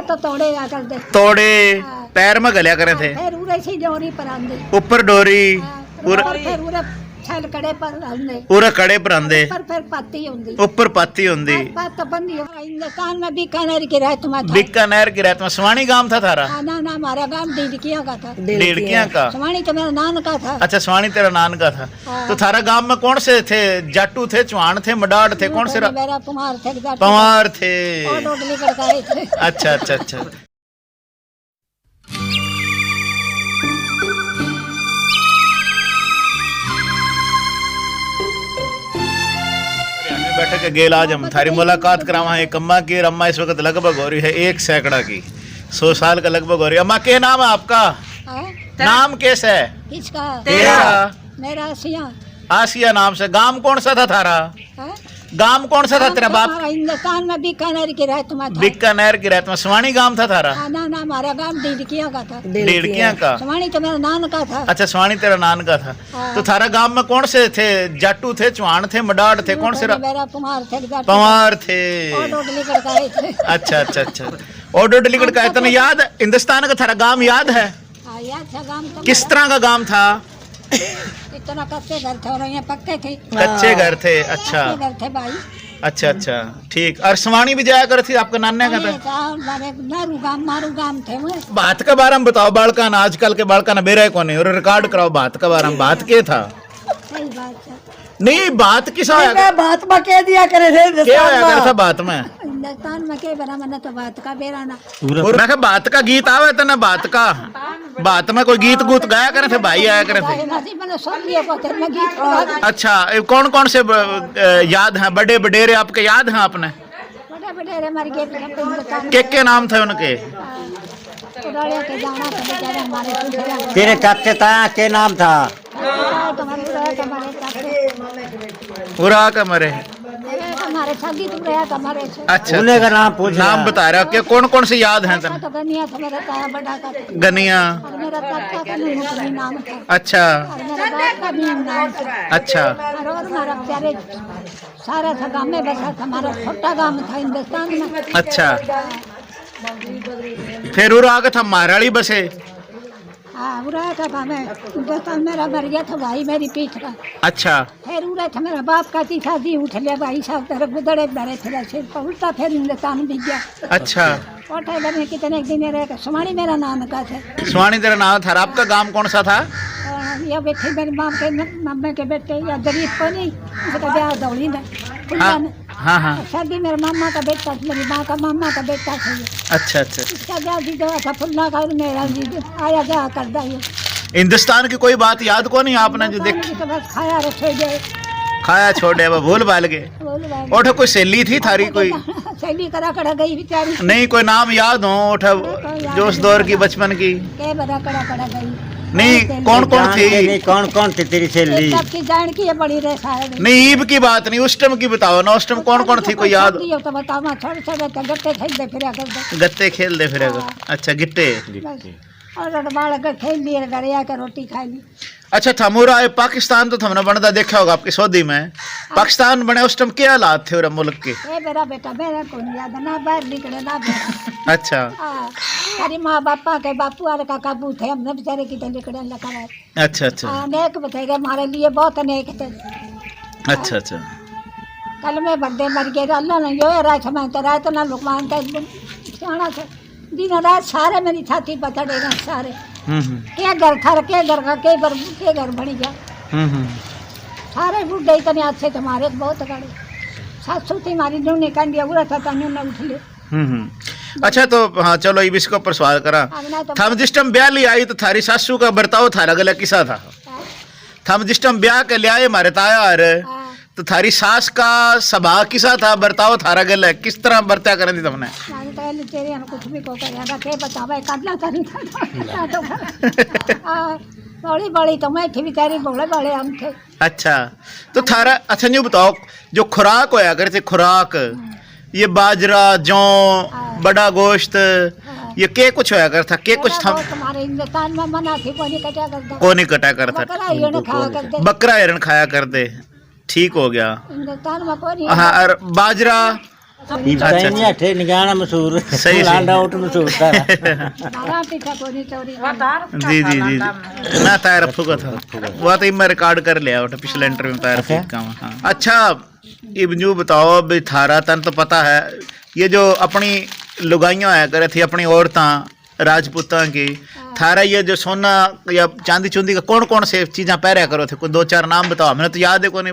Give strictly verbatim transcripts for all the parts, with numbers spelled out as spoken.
तो तोड़े आ कर दे। तोड़े हाँ। पैर में घलिया करे थे। फिर उरे से डोरी पर आंदे। ऊपर डोरी, हाँ, उर- ऊपर फिर उरे छल कड़े पर आंदे। उरे कड़े पर आंदे। ऊपर फिर पाती होंदी। ऊपर पाती होंदी। हाँ, पात तो बंदी हो। हिंदुस्तान में बीकानेर की रहत में था। बीकानेर की रहत में। स्वाणी गांव था थारा? हाँ, ना, ना, हमारा गांव डीडकिया का था। डीडकिया का। स्वाणी तो मेरा नान का था। अच्छा, स्वाणी तेरा नान का था। हाँ। तो थारा गांव में कौन से थे? जाटू थे, चौहान थे, मडाड थे, कौन से रा- मेरा पंवार थे, जाटू पंवार थे। और डोडली कड़काए थे। अच्छा, अच्छा, अच्छा। बैठक के गेल आज हम थारी मुलाकात करावा है। एक अम्मा की, और अम्मा इस वक्त लगभग हो रही है एक सैकड़ा की, सौ साल का लगभग हो रही है। अम्मा, के नाम है आपका? हाँ? नाम कैसा है? किसका? तेरा। मेरा आसिया। आसिया नाम से। गांव कौन सा था थारा? हाँ? गांव कौन सा था गांव तेरा तो बाप? हमारा हिंदुस्तान में बीकानेर की रहत में था। बीकानेर की रहत में। स्वाणी गांव था थारा? हाँ, ना, ना, हमारा गांव डीडकिया का था। डीडकिया का। स्वाणी तो मेरा नान का था। अच्छा, स्वाणी तेरा नान का था। हाँ। तो थारा गांव में कौन से थे? जाटू थे, चौहान थे, मडाड थे, कौन से रा- मेरा पंवार थे, जाटू पंवार थे। और डोडली कड़काए थे। अच्छा, अच्छा, अच्छा। और डोडली कड़काए, तने याद, हिंदुस्तान का थारा गांव याद है? हाँ, याद था गांव तो किस मेरा। तरह का गांव था? इतना कच्चे घर थे और ये पक्के थे। कच्चे घर थे, अच्छा। पक्के घर थे भाई। अच्छा, अच्छा, ठीक। और स्वाणी भी जाया करे थी आपके नाने का? नहीं, था? था, हमारे नारू गांव, मारू गांव थे वो। बात के बारे में बताओ, बालका ना, आजकल के बालका ना बेरा कोनी, और रिकॉर्ड कराओ बात के बारे में, बात के था? सही बात है। नहीं, बात किसा नहीं, होया? मैं बात में कह दिया करे थे, क्या होया करे था बात में? हिंदुस्तान में के बना, मैंने तो बात का बेरा ना। और मैं कहा, बात का गीत आवे तने? बात का, बात में कोई गीत गूत गाया करे थे, भाई आया करे थे? भाई, ना जी, मैंने सुन लिया, बहुत है, मैं गीत गाया। अच्छा, ये कौन कौन से ब-, अ, याद हैं, बड़े बडेरे आपके याद हैं आपने? बड़े बडेरे मर गए थे, हिंदुस्तान के, के नाम थे उनके? हाँ, उड़ाड़े के जाना था बेचारे हमारे, कुछ तेरे चाचे ताया के नाम था? उरा के मरे। अच्छा, उन्हें का नाम पूछ नाम रहा। बता रहा कि कौन कौन सी याद हैं तने? तो गनिया था मेरा ताया बड़ा का। गनिया। और मेरा चाचा का नहीं मुझे नाम था। अच्छा। और मेरा बाप का भी नाम था। अच्छा। और, और हमारा बेचारे सारा था गांव में बसा था, हमारा छोटा गांव था हिंदुस्तान में। अच्छा। फिर उरा के था माराली बसे। हाँ, उरा का था मैं, हिंदुस्तान मेरा मर गया था भाई मेरी पीठ का। अच्छा। फिर उरा था मेरा बाप का थी शादी उठ लिया भाई साहब, तेरे गुदड़े भरे थे सिर पर, उल्टा फिर हिंदुस्तान भी गया। अच्छा। कोठे घर में कितने दिन रह के, सुमानी मेरा नाम का था। सुमानी तेरा नाम था। आपका गांव कौन सा था? अ, ये बैठे मेरे माँ के, मम्मी के बेटे, या गरीब को नहीं, इसका ब्याह दौड़ी में, फुल्ला हाँ, में। हाँ, हाँ। शादी मेरे मामा का बेटा, मेरी माँ का मामा का बेटा था ये। अच्छा, अच्छा। इसका ब्याह भी दवा था फुल्ला का और मेरा भी आया जाया करता ये। हिंदुस्तान की कोई बात याद को नहीं आपने जो हिंदुस्तान देखी? की तो बस खाया रखे गए। खाया छोड़े, वो भूल भाल गए। बोल भाई। और कोई सहेली थी थारी कोई? सहेली करा कड़ा गई बेचारी। नहीं, कोई नाम याद हो, उठा, अरे, कोई याद जो उस नहीं दौर की आता। बचपन की? के बड़ा कड़ा कड़ा गई। नहीं, और कौन कौन जान थी? के नहीं, कौन कौन थी तेरी सहेली? एक सबकी जान की है बड़ी रे साहब। नहीं, ईब की बात नहीं, उस टाइम की बताओ ना, उस टाइम कौन कौन थी, कोई याद? ये तो बताओ ना, छोटे छोटे तो गत्ते खेलते फिरा करते। गत्ते खेलते फिरा करते। हाँ। अच्छा, गिट्टे। बस। और बालक खेल लिए, घर आके रोटी खा ली। अच्छा, थम उरा आए पाकिस्तान तो थमने बनता देखा होगा आपकी सऊदी में। पाकिस्तान बने उस टाइम क्या हालात थे उरा मुल्क के? ए मेरा बेटा, मेरा कौन याद ना, बाहर निकले ना बेटा। अच्छा। हाँ, खाली माँ बापा के, बापू वाले का काबू थे, हमने बेचारे कितने निकले लगा। अच्छा, अच्छा। हाँ, नेक बतेरे हमारे लिए बहुत नेक थे। अच्छा, अच्छा। कल में बंदे मर गए, अल्लाह ने यो रात में तो रात ना लुकमान का सियाना थे। दिन रात सारे मेरी छाती पर चढ़े रहे सारे। हम्म, हम्म। के घर था, के घर का, के घर, के घर बन गया। हम्म, हम्म। सारे बुढ़े इतने अच्छे थे हमारे, बहुत गड़े। सासू थी हमारी, न्यू ने कांडिया उरा था, तो न्यू ने उठ ले। हम्म, हम्म। अच्छा, तो हाँ, चलो, इब इसको पर सवाल करा। अब ना तो थम जिस टाइम ब्याह ली आई, तो थारी सासू का बर्ताव थारा गले किसा था? हाँ। थम जिस टाइम ब्याह के ले आए हमारे ताया और, हाँ। तो थारी सास का स्वभाव किसा था, बर्ताव थारा गले किस तरह बरत्या करन थी तुमने? मैंने तो पहले तेरे यहाँ कुछ भी को करेगा, के बतावे, काटना था नहीं था। हाँ, बड़ी बड़ी तो मैं थी बेचारी, बड़े बड़े हम थे। अच्छा, तो थारा, अच्छा, न्यू बताओ, जो खुराक होया करे थे, खुराक, ये बाजरा, जौ, हाँ। बड़ा गोश्त, हाँ। ये के कुछ होया करे था, के कुछ बड़ा था? गोश्त हमारे हिंदुस्तान में मना थी, कोनी कटा करता। कोनी कटा करता। बकरा हिरण खाया करते। बकरा हिरण खाया करते, ठीक हो गया। हिंदुस्तान में कोनी। हाँ, और बाजरा? इब अच्छा, ताई नहीं अच्छा। हटे, निगाना मशहूर। सही, सही। लांडा आउट मशहूर था। बारह पीछा कोनी चोरी। जी, जी, जी, जी। ना, तार फुका था। वो तो मैं रिकॉर्ड कर लिया, वो तो पिछले इंटरव्यू में तार अच्छा। फीट का, हाँ। अच्छा, इब न्यू बताओ, अभी थारा तन तो पता है, ये जो अपनी लुगाइयां होया करे थी, अपनी औरतां, राजपूतां की, हाँ। थारा ये जो सोना या चांदी चुंदी का कौन कौन से चीजां पहरया करो थे? कोई दो चार नाम बताओ, हमने तो याद है कोनी।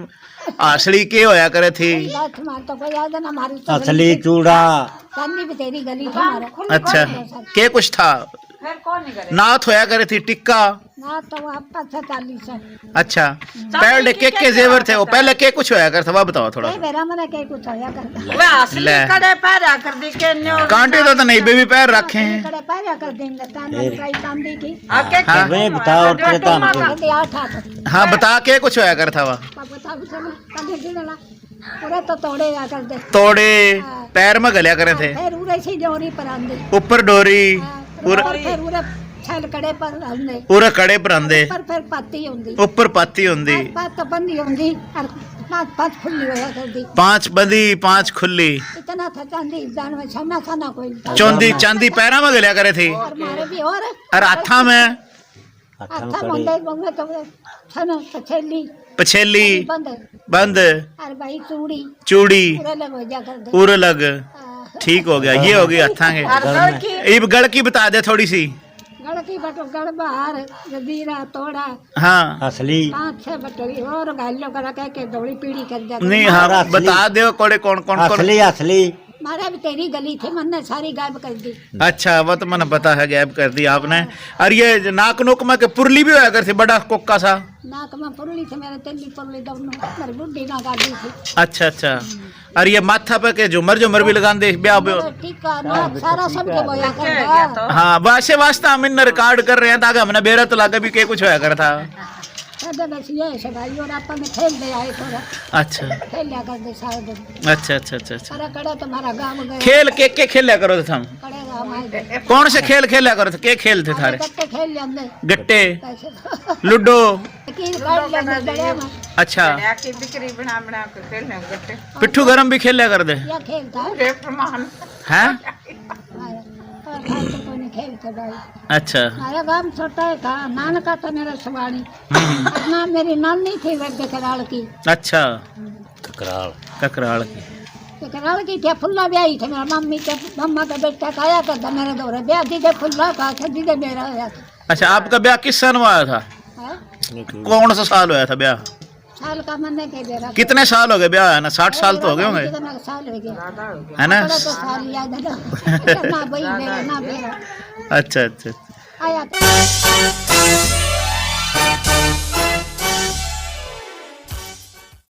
असली के होया करे थी? बात मार तो कोई याद ना, हमारी तो असली गली थी। चूड़ा। चांदी भी तेरी गली थी हमारे। अच्छा, के कुछ था? फिर कौन नहीं करे? नाथ होया करे थी, टिक्का? ना तो वो पाँच सौ चालीस है। अच्छा, पहले के के जेवर थे वो? पहले के कुछ होया कर था, वो बताओ थोड़ा ये सा। मेरा मना के कुछ होया कर। वह असली ले। कड़े पहरा कर दी के न्यो कांटे तो, तो नहीं, बेबी पैर रखे हैं। कड़े पहरा कर देंगे, तान फिर? ट्राई चांदी की। आके हाँ। के वे बताओ, तेरे तान के। कहते आठ आठ। हाँ, बता के कुछ होया कर था वा? बता भी चलो, कदे गिनला। पूरा तो तोड़े आ कर दे। तोड़े, हाँ। पैर में घलिया करे थे। फिर उरे से डोरी पर आंदी। ऊपर डोरी, हाँ, उर- ऊपर फिर उरे छल कड़े पर आंदे। उरे कड़े पर आंदे। ऊपर फिर पाती होंदी। ऊपर पाती होंदी। पाँच, पाँच तो बंदी होंदी और पाँच, पाँच खुली होया कर दी। पाँच बंदी, पाँच खुली। इतना था चांदी, जान में छाना छाना कोई। चौंदी, चांदी पैरा में घलिया करे थी। और मारे भी और और हाथा में? हाथा में हाथा कर। मुंडे, मुंडे तो छाना, पछेली। पछेली। बंद। बंद। और भाई चूड़ी। चूड़ी। उरे लग हो जा कर दे। उरे लग। हाँ। ठीक हो गया, ये हो गई हाथा के। और गल की? इब गल की बता दे थोड़ी सी। गल की बटो, गल बाहर, जजीरा, तोड़ा। हाँ। असली। पाँच छह बटोरी और गालियों का रखे के धोली पीड़ी कर जाती। नहीं, हाँ, असली। बता दे कोड़े कौन, कौन, कौन। असली, असली। मारे भी तेरी गली थी, मन्ने सारी गायब कर दी। अच्छा, वो तो मैंने पता है, गायब कर दी आपने। और ये नाक नुक में के पुरली भी होया कर थी, बड़ा कोका सा। नाक में पुरली थी, मेरे तेली पुरली दोनों, मेरी बुढ़ी ना गाली थी। अच्छा, अच्छा। और ये माथा पे के झूमर, झूमर भी लगांदे, ब्याह पे? मेरा टीका, नाक, सारा सब के बोया कर दो। हाँ, वैसे वास्ते हम इन रिकॉर्ड कर रहे हैं, ताकि हमने बेरा तो लगे भी के कुछ होया कर था। साडे बस ये है भाई, और अपन खेल दे आए थोड़ा। अच्छा। खेल लिया कर दे सारे दिन। अच्छा, अच्छा, अच्छा, अच्छा। सारा कड़ा तुम्हारा गांव गए। खेल के, के खेल लिया करो थे तुम? कड़े गांव आए थे। कौन से खेल खेल लिया करो थे? के खेल थे थारे? गट्टे खेल लेंदे। गट्टे? कैसे? लूडो? लकीर काट लेंदे बड़े में। अच्छा। बड़ा की बिक्री बना बना के खेलने गट्टे। पिट्ठू गरम भी खेल लिया कर दे? या खेलता है। रे प्रमाण। हैं? हाँ, और खाते कोनी खेलते भाई। अच्छा। हमारा गांव छोटा है था, नानका था मेरा सुवाड़ी। हम्म। और ना मेरी नानी थी वे ककराल की। अच्छा। ककराल। ककराल की। ककराल की क्या फुल्ला ब्याही थे, मेरा मम्मी के, मम्मा का बेटा काया करता मेरे दौरे ब्याह दीदे फुल्ला का, दीदे मेरा होया था। अच्छा, आपका ब्याह किस सन में आया था? हैं? कौन सा साल होया था ब्याह? साल का मन्ने के दे रहा। कितने साल हो गए ब्याह है ना? साठ साल तो हो गए होंगे। कितना साल हो गया? है ना? बड़ा तो साल याद है ना। ना भाई मेरा, ना मेरा। अच्छा, अच्छा। आया तो।